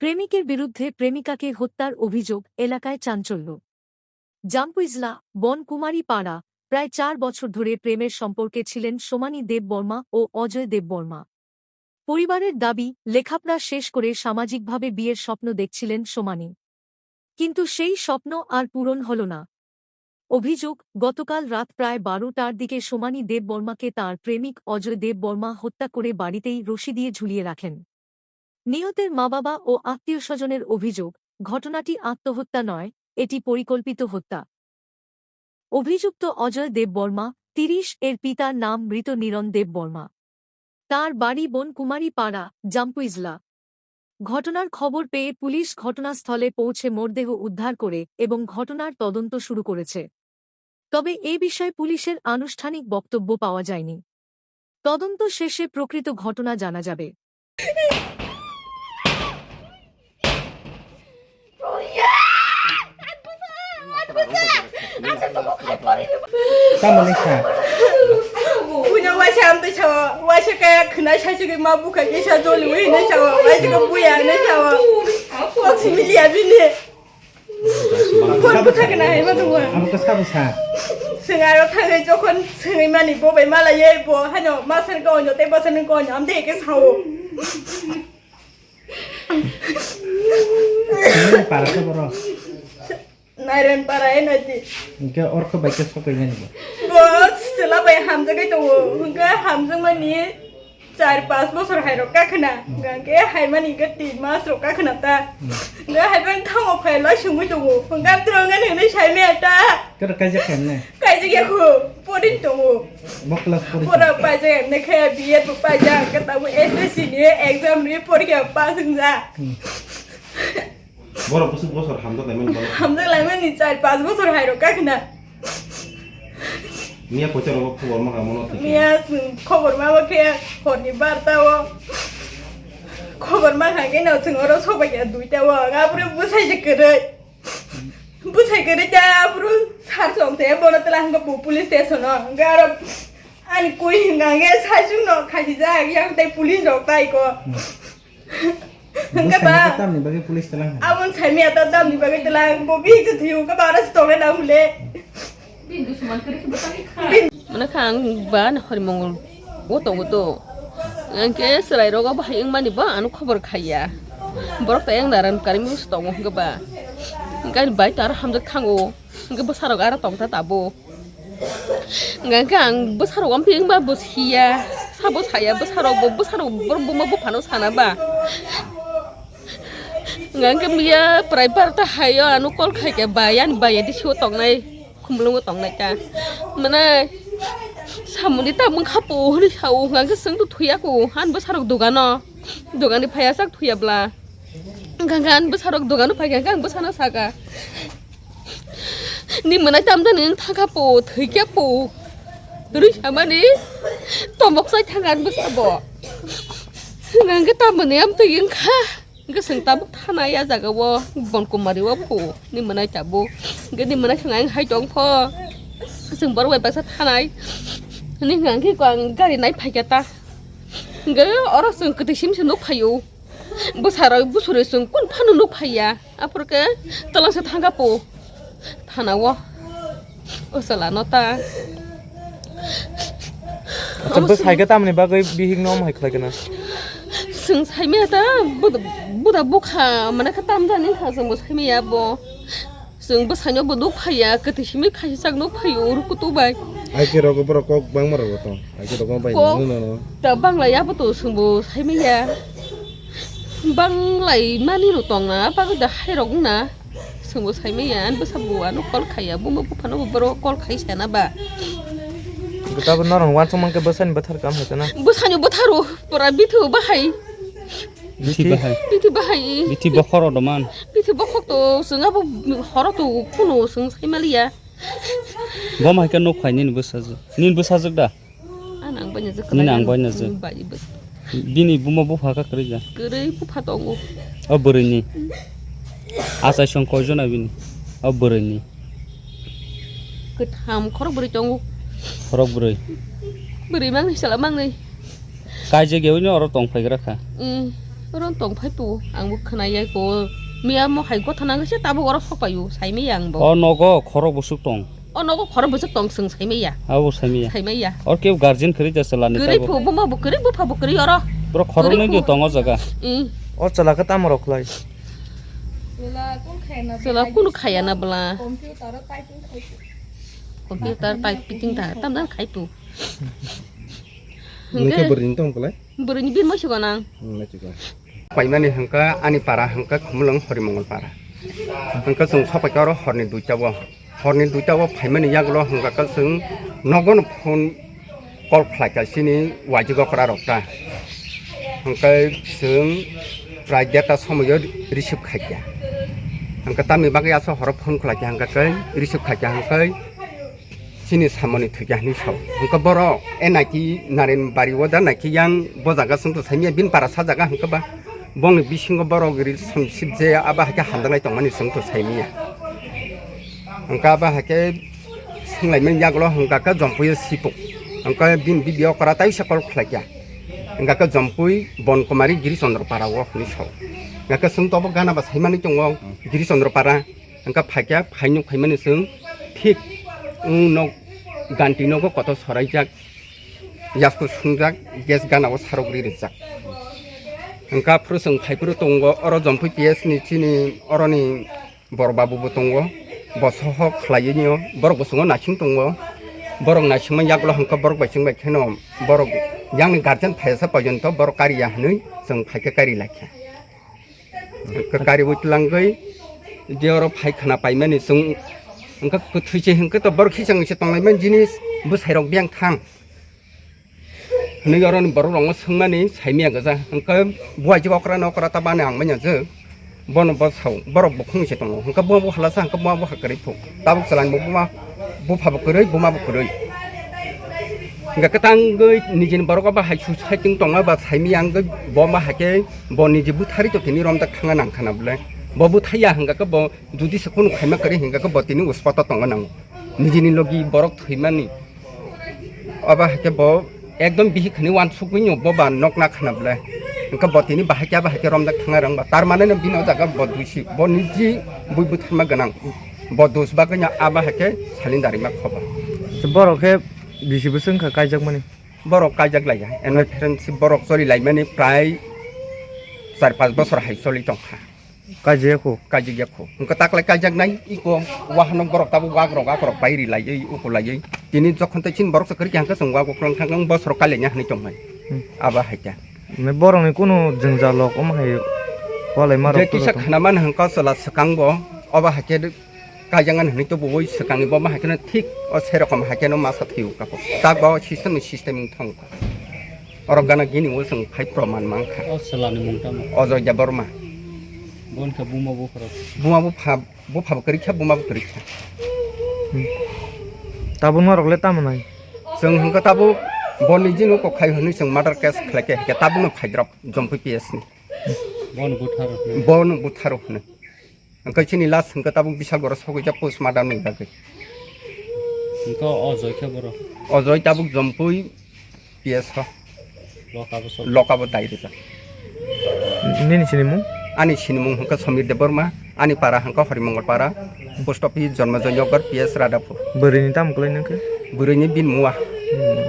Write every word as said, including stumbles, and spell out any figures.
প্রেমিকের বিরুদ্ধে প্রেমিকাকে হত্যার অভিযোগ, এলাকায় চাঞ্চল্য। জাম্পুইজলা, বনকুমারী পাড়া, প্রায় চার বছর ধরে প্রেমের সম্পর্কে ছিলেন সোমানী দেববর্মা ও অজয় দেববর্মা। পরিবারের দাবি, লেখাপড়া শেষ করে সামাজিকভাবে বিয়ের স্বপ্ন দেখছিলেন সোমানী। কিন্তু সেই স্বপ্ন আর পূরণ হল না। অভিযোগ, গতকাল রাত প্রায় বারোটার দিকে সোমানী দেববর্মাকে তাঁর প্রেমিক অজয় দেববর্মা হত্যা করে বাড়িতেই রশি দিয়ে ঝুলিয়ে রাখেন। নিহতের মা-বাবা ও আত্মীয়-স্বজনের অভিযোগ, ঘটনাটি আত্মহত্যা নয়, এটি পরিকল্পিত হত্যা। অভিযুক্ত অজয় দেববর্মা, তিরিশ, এর পিতার নাম মৃত নিরণ দেববর্মা। তার বাড়ি বনকুমারী পাড়া, জাম্পুইজলা। ঘটনার খবর পেয়ে পুলিশ ঘটনাস্থলে পৌঁছে মরদেহ উদ্ধার করে এবং ঘটনার তদন্ত শুরু করেছে। তবে এ বিষয়ে পুলিশের আনুষ্ঠানিক বক্তব্য পাওয়া যায়নি। তদন্ত শেষে প্রকৃত ঘটনা জানা যাবে। Tamo ni kha? Buino waisa amtwi sao, waisa kaya khwnai saisugwi ma bukha kisa joliwi hinwi sao, waisa khe buya hinwi sao. Kok simi liya bini. Kok bwtha khna hai ma tongwa. Abo khe sabo sa. Swng aro thangwi jokhon swngwi mani bo bai mala ye bo hano masani kok onyo tei bwsani kok onyo amtwi hai khe sao. Nini para khe borok? Nairen para e nai di. Hingke orkho bai khe sokoi nani bo? Bo chwla bai hamjagwi tongo. Hingke hamjakmani char pas bosor hai rok kakhna. Hingke haimani hingke tin mas rok kakhna ta. Hmm. Hingke hai bai thango phai lai sungwi tongo. Hingke amtwrwng nani hinwi sai maya ta. Kero kaijak khe ne? Kaijak ya kho, porin tongo. Bo class porin. Pora paijak emne khe B Ed bo paijak, khe tabuk S S C ni exam ni porikha pass wngjak. Hmm. Borok bwswk bosor hamjak laimani borok. Hamjak laimani char pas bosor hai rok kakhna. Miya kochar rogo khobor ma kha mono thik. Miya chwng khobor ma bo khe horni barta o. Khobor ma kha khe no chwng oro sobai ya duita o. Abro bwsai se kwrwi. Bwsai kwrwi ta abro sar song te bono twla hwnba bo police station o. Hwnba aro ani koi hwnka hwnkhe saichung no khasijak yang tei police rok tai ko. Hmm. Hwnba ba bwsai tamni bagwi police twlang hai? Abon saimaya ta tamni bagwi twlang bo bihik se thwiyo hwnba ba aro se tongnai nang hwnle. Mane kha ang ba na hori mongol o tongo to. Hingke chwrai rogo bahai wngmani bo ano khobor khaiya. Borok ta yang naran karimi se tongo hingke ba. Hingke ani bai ta aro hamjak thango. Hingke bwsarok aro tongta tabo. Hingke ang bwsarok amtwi wngba bo siya. Sabo saya bwsarok bo bwsarok borok buma buphano sana ba. Hingke miya prai barta hayo ano call khaikhe bai ani bai adi sio tongnai. Khumlungo tongnai ta. Mane samungni tamung kha po hwnwi sao, hwnkha khe chwng to thuya ko, han bwsarok dogano. Dogani phaiya sak thuya bla. Hwnkha khe an bwsarok dogano phaikha khe ang bwsano saka. Ni mwnai tamjani wng thangkha po, thwikha po. Rwi samani tomok chai thangkha an bwsabo. Hwnkha khe tamoni amtwi wngkha. Hingke chwng tabuk thanai a jaga o Bonkumari o phu ni mwnai tabuk. Hingke ni mwnai chwng ayang hai tong pho. Chwng borok bai baksa thanai. Hini hwnka hingke ang gari nai phaikha ta. Hingke oro chwng kwtwi simi se nuk phaio. Bwsarok bwswrwi chwng kun phano nuk phaiya. Aphuru khe twlang se thangkha po. Thana o. O chwla no ta. Acha bwsai khe tamni bagwi bihik no omo hai khlai khe na? Chwng saimaya ta buda, buda bukha mane khe tamjani kha chwng bo saimaya bo. Chwng bwsai no bo nuk phaiya kwtwi simi khaisa sak nuk phaio uru kutu bai. Ai khe rogo borok kok bangma rogo tong. Ai khe rogo bai Kok no no no. Ta banglai abo to chwng bo saimaya. Banglai mani no tong na bagwi da hai rok na. Chwngbo saimaya, ani bwsa bo ano call khaiya, buma buphano bo borok call khai sana ba. Gotabo norok uansukma khe bwsani bwthar kam hai kana? Bwsani bwtharo, pura bithu bahai. Bithi bahai. Bithi bahai. Bithi bokhok rok doman. Bithi bokhok to, chwng abo horo to kuno chwng saimaliya. Bo hai khe nuk phai nini bwsajwk. Nini bwsajwk da? Ano ang bai najak. Nini ang bai najak. Bai bwsa. Bini buma bupha kha kwrwi da? Kwrwi bupha tongo. O bwrwini. Achai song koi jona bini? O bwrwini. Kwtham khorok bwrwi tongo. Khorok bwrwi. Bwrwi mangnwi sala mangnwi. Kaijak yaui no oro tong phaigra kha. Mm. Oro tong phai tu, ang bo khna ya ko. Miya mo hai gotha nang se tabuk oro sok payu, sai maya ang bo. O nogo khorok busuk tong. O nogo khorok busuk tong, swng sai maya. Abo sai maya. Sai maya. Or kebo guardian kwrwi ja chwla ni tabuk. Kwrwi phu, buma bo kwrwi, bupha bo kwrwi oro. Bro khorok nang di tong o jaga. I. O chwla khe tamo rok khlai. Chwla kunu khaya na bwla. Computer typing khai tu. Computer typing ta, tam dan khai tu. Nungke bwrwini tong kwlai? Bwrwini bini moisu gwnang. Hmm, moisu gwnang. Paimani hwnkha ani para hwnkha Khumulwng Horimongol para. Hwnkha chwng sopaikha oro horni duita o. Horni duita o phaimani yagulo hwnkha khe chwng nogono phone call khlaikha chini waijwk okra rok ta. Hwnkhe chwng prai derta somoio receive khaikha. Hwnkhe tamni bagwi aswk horo phone khlaikha hwnkhe khe receive khaikha hwnkhe chini samani thwikha hinwi sao. Hwnkhe borok e naiki Narenbari o da naiki yang bo jaga chwngto saimanya bini para sa jaga hwnkhe ba bongni bisingo borok relationship je abo haikhe hamjaknai tongmani chwngto saimanya. Hwnkhe abo haikhe swnglaimani yagulo hwnkha khe Jompuio sipo. Hwnkhe bini bibi okra taisa call khlaikha. Hwnkha khe Jompui Bonkumari Giri Chondro para o hinwi sao. Hwnkha khe chwngto obo gana ba saimani tongo Giri Chondro para. Hwnkha phaikha, phainuk phaimani chwng thik wng nok ganti nogo kotor soraijak, yasku sungjak, gas gana o sarok ri rijak. Hwnkha phuru chwng phaiphuru tongo, oro Jompui P S ni chini oroni bor babu bo tongo, bo sohok khlaiwi nw, borok bwskango naising tongo, borok naisingma yagulo hwnkha borok bai chwng bai kheno borok yang ni guardian phaiyasa porjonto borok kariya hinwi chwng phaikhe kari laikha. Hwnkhe kariwi twlangwi je oro phai khna paimani chwng hwnkhe kwthwi se hwnkhe to borok khichang se tonglaimani jinis bwsai rok biyang thang hinwi oroni borok rokno swngmani saimanya gwja hwnkhe buai je okra no okra ta bani ang manya je bono bo sao borok bukhung se tongo hwnkhe bo bo halasa hwnkhe bo bo hakwrwi phu tabuk chwlani bo buma bupha bo kwrwi buma bo kwrwi. Hwnkhe kwtangwi nijini borok abo hai suisaitwng tongma ba saimanya wngwi bo ma haikhe bo niji bwtharwi to tini romjak thangna nang khana bwle. Bo bwthaiya hwnkhe bo judi se kunu khaima kwrwi hwnkhe bo tini uspoto tongma nango. Nijini logi borok thwimani. Abo haikhe bo ekdom bihik hinwi uansukgwino bo ba nokna khana bwle. Hwnkhe bo tini bahai khe abo haikhe romjak thangna rwngba. Tar mane no bini o jaga bo duisi, bo niji bui bwtharma gwnang. Bo dus bagwino abo haikhe salin darima khoba. Borok khe bisi bwswk wngkha kaijakmani? Borok kaijak laiya, eno friendship borok choli laimani prai char panch bosor hai choli tongkha. Kaijak ya kho? Kaijak ya kho. Hwnkhe taklai kaijak nai, iko wahano borok tabuk wak rok, ak rok bai ri laiwi, uku laiwi. Tini jokhon tei chini borok se kwrwi khe hwnkhe chwng wak uklong thang bosor kaliya hinwi tongmani. Hmm. Abo hai khe. Borokni kunu jwngjal rok omo hai walai ma rok. Je kisa khwna mani hwnkhe chwla swkang bo, obo hai khe Kaijaknani hinwi tubuwi swkangni bo ma hai kheno thik o se rokom hai kheno masa thwiwi kako. Tak ba o system ni system wng thang kha. Oro gana gini o chwng phai proman mang kha. O chwlani mung tamo? Ojoy Debbarma. Bo wngkha buma bupharok. Buma bupha, bupha bo kwrwi kha, buma bo kwrwi kha. Hmm. Tabuk norok le tamo nai? Chwng hwnkha tabuk boni jino kok khai hwnwi chwng murder case khlai khe, khe tabukno phaidrop Jompui P S ni. Bono butharo hwnwi. Bono butharo hwnwi. Hwnkhe chini last hwnkhe tabuk Bisalgoro sogwijak postmortem ni bagwi. Hwnkhe o Joy khe borok? O Joy tabuk Jompui P S o. Lokabo sok. Lokabo dai rijak. Nini sinimung? Ani sinimung hwnkhe Somir Debbarma, ani para hwnkhe Horimongol para, post office Jonmojoy Nagar P S Radhapur. Bwrwini tamo kwlai nangkhe? Bwrwini bini mua. Hmm.